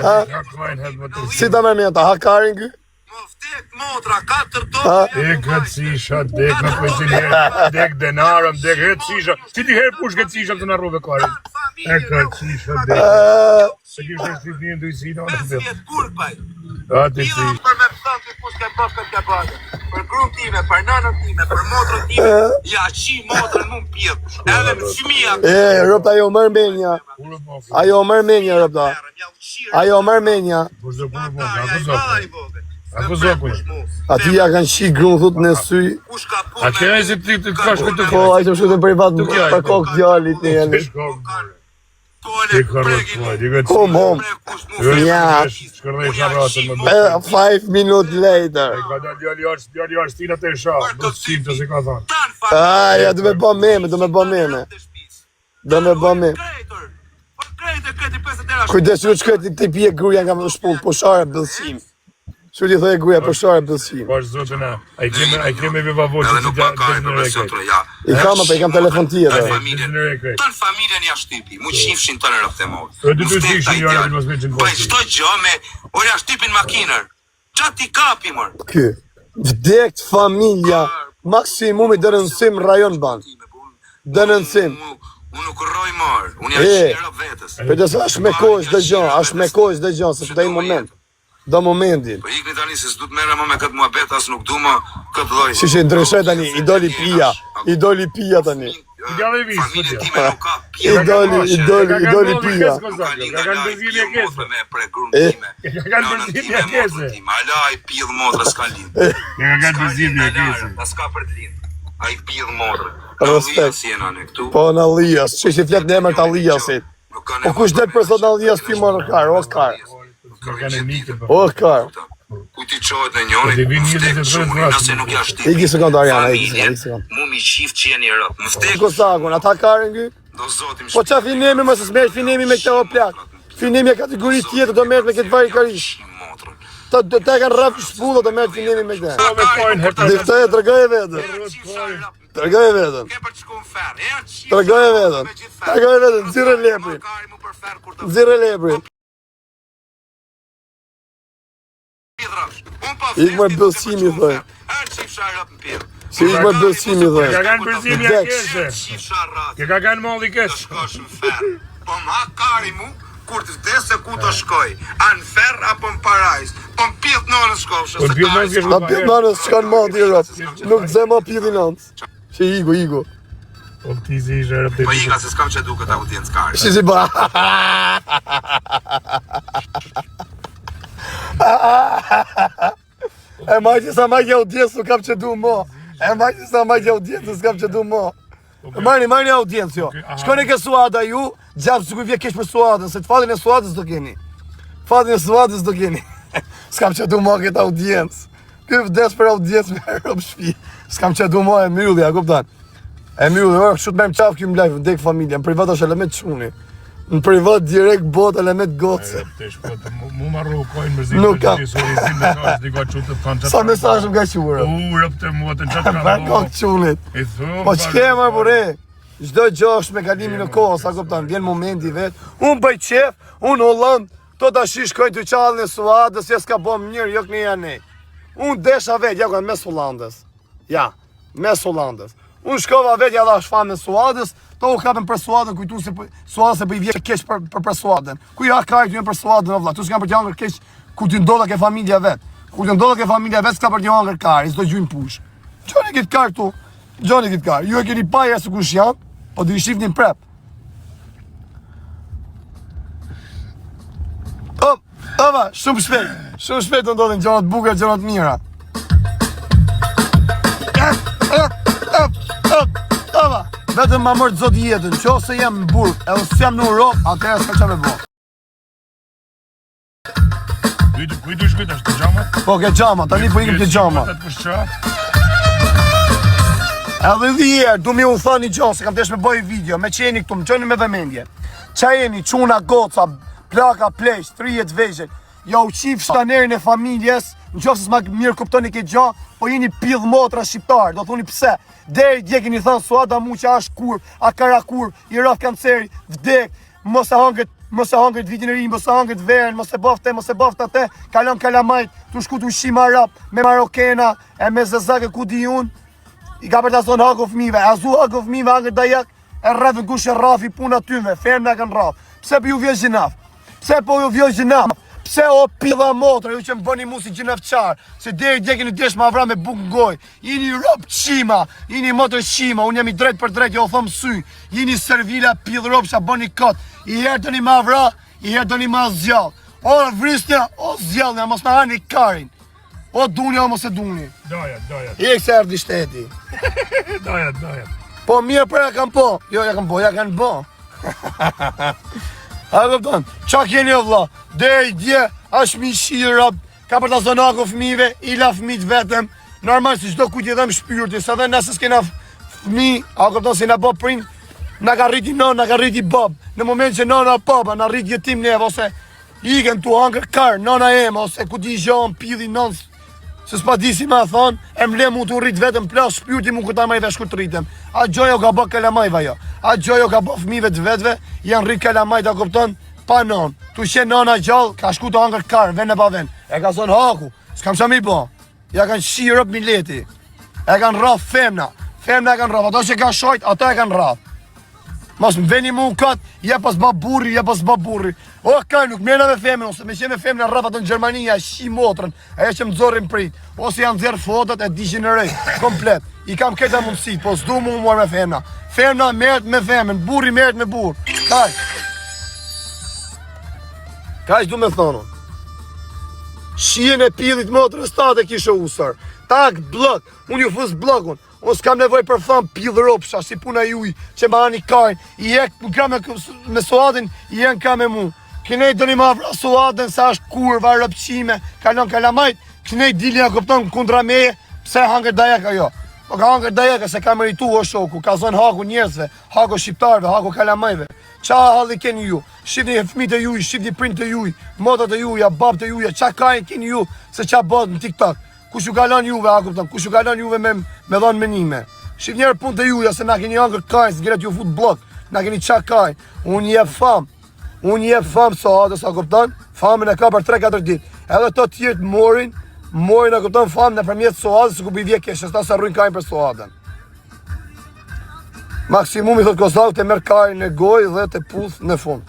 Ha? Si ta merr mendja, ha karin ky? Ha? E këtë dek në për herë, dek denarëm, dek këtë Si ti herë push këtë sisha të në rrove karin? E këtë sisha, dek. Ë, Se kishte shtif një ndoj si në në Vjet kurr paj. A ti si. Për me thënë ti kush ke bërë këtë bërë. Për grun time, për nënën time, për motrën time, ja qi motrën mu pjell. Edhe në fëmija. E, ropta ajo merr menja. Kurë po. Ajo merr menja, ropta. Ajo merr menja. Kush do kurë po, a ku zoku? A ku zoku? Aty ja kanë shi grun thot në sy. Kush ka punë? A kene si ti të ka shku të Po, ai të shkruajtë privat për kokë djalit në janë. Ti ka rrot, po, ti këtë. Home, home. Ja. Shkërdhej sharratën më E, five minute later. Ai ka dalë djali jashtë, djali jashtë stina të isha, do të sim të si ka thonë. Ah, ja, do me bë meme, do me bë meme. Do me bë meme. Kujdes ju shkret ti pije gruaja nga më shpull, po share bëllqim. Çu ti thoje gruaja po share bëllqim. Po është zotën a, ai kemi, ai kemi viva voce Edhe nuk që pa kare të për në presion rekret. të ja. I kam apo i kam telefon tjetër. Familjen, Në rekret. tan familjen ja shtypi, mu qifshin tënë rëpte mor. E dy të qifshin ja rëpte mos me qenë Po çdo gjë me, o ja shtypin makinër. Qa ti kapi mor? Ky. Vdekt familja, maksimumi dënësim rajon ban. Dënësim. Unë nuk rroj mor, unë ja E. qira vetes. Po të është me kohë çdo gjë, është me kohë çdo gjë, se do moment. Do momentin. Po ikni tani se s'du të merrem më me këtë muhabet as nuk du më këtë lloj. Si që ndryshoi tani, i doli pija, i doli pija tani. I doli vis, po Familjen tja. time nuk ka I doli, i doli, i doli pija. Nuk ka linda Ka kanë laj, bërzimje pjell kese. motre me pre grun E. time. Ka kanë Nënën bërzimje time, motrën kese. time. Ala i pjell motra s'ka lind. Ka kanë S'ka bërzimje lind kese. ala, s'ka për të lind. Ai pjell motra. Respekt. Si jena ne këtu. Po në Allias, që si flet në emër të Alliasit. Nuk ka Po kush del për sot në Allias ty morë kar, o kar. Ka kanë mikë po. O kar. Ku ti çohet në njëri, Po ti vin më një vdek dhe të çuni, vrasë. nëse nuk ja shtypi. Iki sekond Ariana, iki sekond, Familjen, iki sekond. Mu mi qift që jeni rëp. Më vdek, Shiko Sakun, ata karin ky? do zotim Po qa finemi mos e s'merret finemi me këtë o plak. Finemi e kategori tjetër do merret me këtë vari karish. Ta do ta kanë rraf shpulla do merret finemi me këtë. Po me kojnë herë Diftoje tregoje veten. Tregoje veten. Ke për të shku në ferr. Herë qifsha Tregoje veten. me gjithë ferr. Tregoje veten, nxirre leprin. Kari mu për ferr kur të Nxirre leprin. Unë pa Ik më vdek, ti bëlqimi, ke për të shku në thoj. ferr. Herë qifsha rëp në pjell. Si ik më bëlqimi Ka thoj. kanë bërzimje Vdek. kese. Qifsha rrat. Ka kanë molli Të kese. shkosh në ferr. Po më ha kari mu kur të vdes se ku të shkoj. A në ferr apo në parajs. Po në pjell të nonës shkofsha. Po se në pjell kari nonës ke s'ka. Ta pjell nanës s'kan ma ti rop. Nuk të zë ma pjellin nanës. Që iku, iku. Po ti si ishe rëp Po ika se s'kam që duket audiencë kari. Si si ba. E majti sa majti audiencë nuk kam që du mo. E majti sa majti audiencë s'kam që du mo. E Marni, marni audiencë jo. Shkoni ke Suada ju, gjapë sikur vje keq për Suadën, se të fatin e Suadës do keni. Fatin e Suadës do keni. S'kam që du mo këtë audiencë. Ky vdes për audiencë me rob shtëpi. S'kam që du mo e mbylli, a kupton? E mbylli, ora, kështu të merrem qafë ky më live, vdek familja, në privat është element çuni. Në privat direkt bot element gocë. Të shpo të mu marru kojnë mërzim Nuk ka. Sori mesazh di ka çu të thonë Sa mesazh më ka quar? U rëp të mua të çat ka. Për kokë çunit. I thu. Po ç'ke më burre? Çdo gjë është me kalimin e kohës, sa kupton, vjen momenti vet. Unë bëj qef, unë Holland, to tash i shkoj të qallën e Suadës, jo s'ka bë mirë, jo këne ja ne. Unë desha vet, ja ku mes Hollandës. Ja, mes Hollandës. Unë shkova vet ja dhash famën Suadës, to u kapën për Suadën, kujtu se po, Suadës se po i vjen keq për për, për Suadën. Ku ja ka këtu për Suadën o vlla, tu s'kan për t'ja hëngër keq ku ti ndodha ke familja vet. Ku ti ndodha ke familja vet s'ka për t'ja hëngër kari, s'do gjujnë push. Gjoni këtë kar këtu. Gjoni këtë kar. Ju e keni pa ja se kush janë, po do i shihni prap. Op, ova, shumë shpejt. Shumë shpejt do ndodhin gjëra të bukura, gjëra të mira. Op, op, op, op, ova. Vetëm ma mërë zoti jetën, qoftë se jam në burg, edhe s'jam në Europë, atëherë s'ka çfarë me bo. Kujt kujt u shkoj tash te xhama? Po ke xhama, tani po ikim te xhama. Atë kush qa? Edhe dhe herë, du mi u thani gjo, se kam desh me bëj video, me qeni këtu, më qeni me vëmendje. Qa jeni, çuna, goca, plaka, pleq, 30 vegjël, ja u qif shtanerin e familjes, në qofë se s'ma mirë kuptoni këtë gjo, po jeni pidh motra shqiptar, do thuni pse. Deri dje keni thënë Suada Muça është kur, a kara kur, i raf kanceri, vdek, mos e hangët. Mos e hangët vitin e ri, mos e hangët verën, mos e bofte, mos e bofte atë, kalon kalamajt, tu shku tu shi marap, me marokena, e me zezake ku di unë, i ka për ta zonë haku fëmijëve, a zu haku fëmijëve hangët dajak, e rrafën kush e rrafi puna tyve, femna kanë rraf. Pse po ju vjen gjynaf? Pse po ju vjen gjynaf? Pse o pidha motra, ju që më bëni mu si gjynafqar, se deri dje keni desh ma vra me bukë në gojë, jini rob qima, jini motër qima, unë jam i drejt për drejt, jo thom sy, jini servila pidh rob që bëni kot, i herë doni ma vra, i herë doni ma zgjall, o vrisnja, o zgjallnja, mos na hani karin, o dunja, o mos e duni. Doja, doja. I e këse erdhi shteti. Doja, doja. Po mirë për ja kam po. Jo, ja kam po, ja kanë po. A kupton? Qa keni o vlla? Deri dje është mi shira, ka për ta zonë haku fëmijëve, i la fëmijët vetëm. Normal si çdo kujt i dhem shpirti, se edhe nëse s'kena fëmijë, a kupton si na bë prind, na ka rriti nëna, na ka rriti bab. Në moment që nëna baba na rrit jetim neve ose Ikën tu hangër kar, nana eme, ose ku di gjon, pidhi nënë, se s'pa di si ma thonë, e më le mu të rrit vetëm plas shpirti mu këta ma i vesh kur të rritem. A gjojo ka bë kalamajve ajo, a gjojo ka bë fëmijëve të vetve, janë rrit kalamajt, a kupton, pa nonë. Tu qenë nana gjallë, ka shku të hangër kar, ven e pa ven. E ka zonë haku, s'kam qa mi bo. Ja kanë shi rob mileti. E kanë rraf femna. Femna e kanë rraf. Ato që kanë shajt, ato e kanë rraf. Mos më veni mu kot, ja pas ba burri, ja pas ba burri. O ka nuk merrna me femën ose me qenë me femën rraf ato në Gjermani, ja shi motrën, ajo që më nxorrin prit, ose janë nxjerr fotot e digjeneroj komplet. I kam këta mundësi, po s'du mu muar me femna. Femna merret me femën, burri merret me burr. Kaq. Kaq du me thonë. Shijen e pillit motrës tate kishe usër. Tak, bllok, unë ju fus bllokun. Unë s'kam nevoj për famë pidh ropsha, si puna juj, që ma ani kajnë, i hek në krah me, me Suadin, i hek në krah me mu. Kënej doni ma vra Suadin, se është kurva, rëpqime, kalon kalamajt, kënej dili a kupton kundra meje, pse hangër dajak ajo. Po ka hangër dajak, se ka meritu o shoku, ka zonë haku njerëzve, haku shqiptarve, haku kalamajve. Qa halli keni ju? Shifni fëmijët e juj, shifni prindët e juj, motrat e juja, babët e juja, qa kajnë keni ju se qa bëhet në TikTok? Kush ju ka lënë juve, a kupton? Kush ju ka lënë juve me me dhon menime? Shifni herë punët e juja se na keni hangër kajnë, s'gret ju fut bllok, na keni qa kajnë. Unë jep famë. Unë jep famë Suadës, a kupton? Famën e ka për 3-4 ditë. Edhe të tjerët morin, morin, a kupton, famë nëpërmjet Suadës, ku bi vje kesh, s'ta se rrujnë kajnë për Suadën. Maksimumi thot Kozak të merr karin në gojë dhe të puth në fund.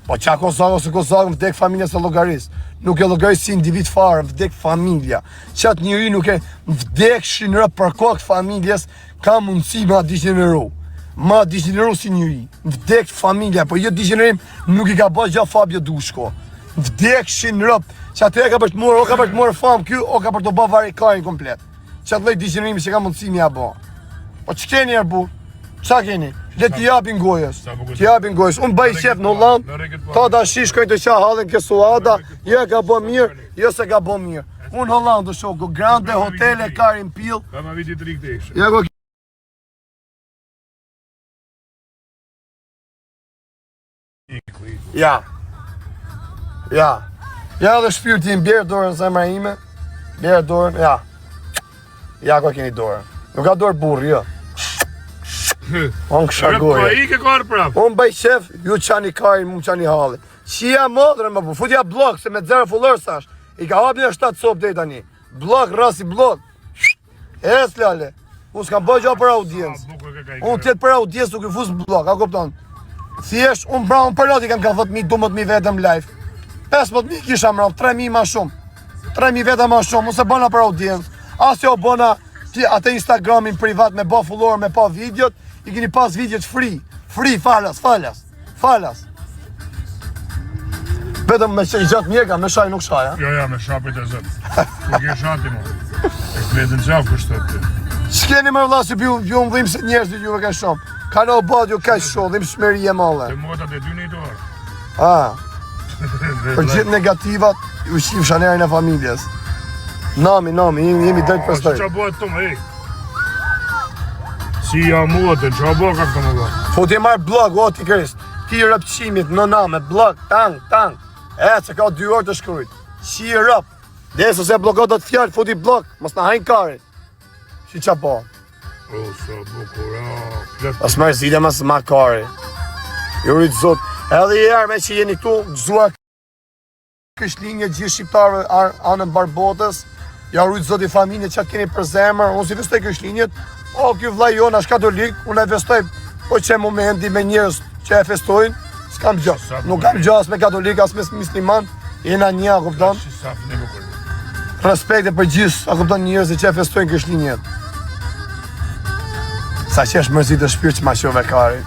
Po qa Kozak ose Kozak më vdek familja se llogaris. Nuk e llogaris si individ fare, më vdek familja. Qat njeri nuk e më vdek shinrë për kokë familjes, ka mundësi ma digjeneru. Ma digjeneru si njeri. Më vdek familja, po jo digjenerim nuk i ka bë gjë Fabio Dushko. Më vdek shinrë, që atë e ka për të morë, o ka për të morë famë ky, o ka për të bë vari kajin komplet. Qatë lloj digjenerimi që ka mundësi mi a bo. Po që keni erë burë? Qa keni? Le t'i japin gojës. T'i japin gojës. Unë bëj qef në Holland, ta da shi shkojnë të qa hallin ke Suada, jo e ka bo mirë, jo se ka bo mirë. Unë Holland të shoku, grande hotele, karin pill. Ja go Ja. Ja. Ja dhe shpirti im bjerë dorën zemra ime. Bjerë dorën, ja. Ja ku keni dorën. Nuk ka dorë burri, jo. Unë kësha goje. Po i ke karë prapë. Unë bëj qef, ju qani karin, mu qani halli. Qia modrën më bu, futja bllok, se me zero followers është. I ka hap një 7 copë deri tani. Bllok, rasi bllok. Ec lale. Unë s'kam bërë gjë për audiencë. Unë tjetë për audiencë nuk i fus bllok, a kupton? Thjesht unë pra unë për loti kam ka 10000, 12000 vetëm live. 15000 kisha mram, 3000 më shumë. 3000 veta më shumë, unë se bëna për audiencë. As jo bëna ti atë Instagramin privat me bë follower me pa videot, i keni pas videot free, free falas, falas. Falas. Vetëm me që i gjatë mjeka, me shaj nuk shaj, a? Jo, jo, me shaj për të zëtë. Ku ke shati, mo? E këtë në qafë kështë të të. S'keni më vlla si ju, ju më dhimë se njerëzit juve ka shumë. Ka në obad ju ka shumë, dhimë shmeri e madhe. Të motat e dy në i dorë. A. Për gjithë negativat, ju shif shanerin e familjes. Nami, nami, jemi, jemi drejt për shtëj. Qa bëhet të më, ej? Si ja mua të qa bëhet ka këtë më vë? Futi marr bllok, o ti Krist. Ti rëp qimit, në name, bllok, tang, tang. E, që ka dy orë të shkrujt. Si rëp. Dhe se se bllokot do të fjalë, futi bllok, mos na hajnë karin. Si qa po? O, sa bukur, a, plot. As mërë zile, mas ma kari. Ju rritë zot. Edhe një herë me që jeni këtu, gëzuar Krishtlindje gjithë shqiptarëve anë mbarë botës, ja rujt zoti familje që atë keni për zemër, unë s'i festoj Krishtlindjet, o ky vllai jonë është katolik, unë e festoj, po qe momenti me njerëz që e festojnë, s'kam gjë, nuk kam gjë as me katolik, as me musliman, jena një, a kupton? Respekte për gjithë, a kupton njerëzit që e festojnë Krishtlindjet. Sa që është mërzitë shpirt që ma qove kari.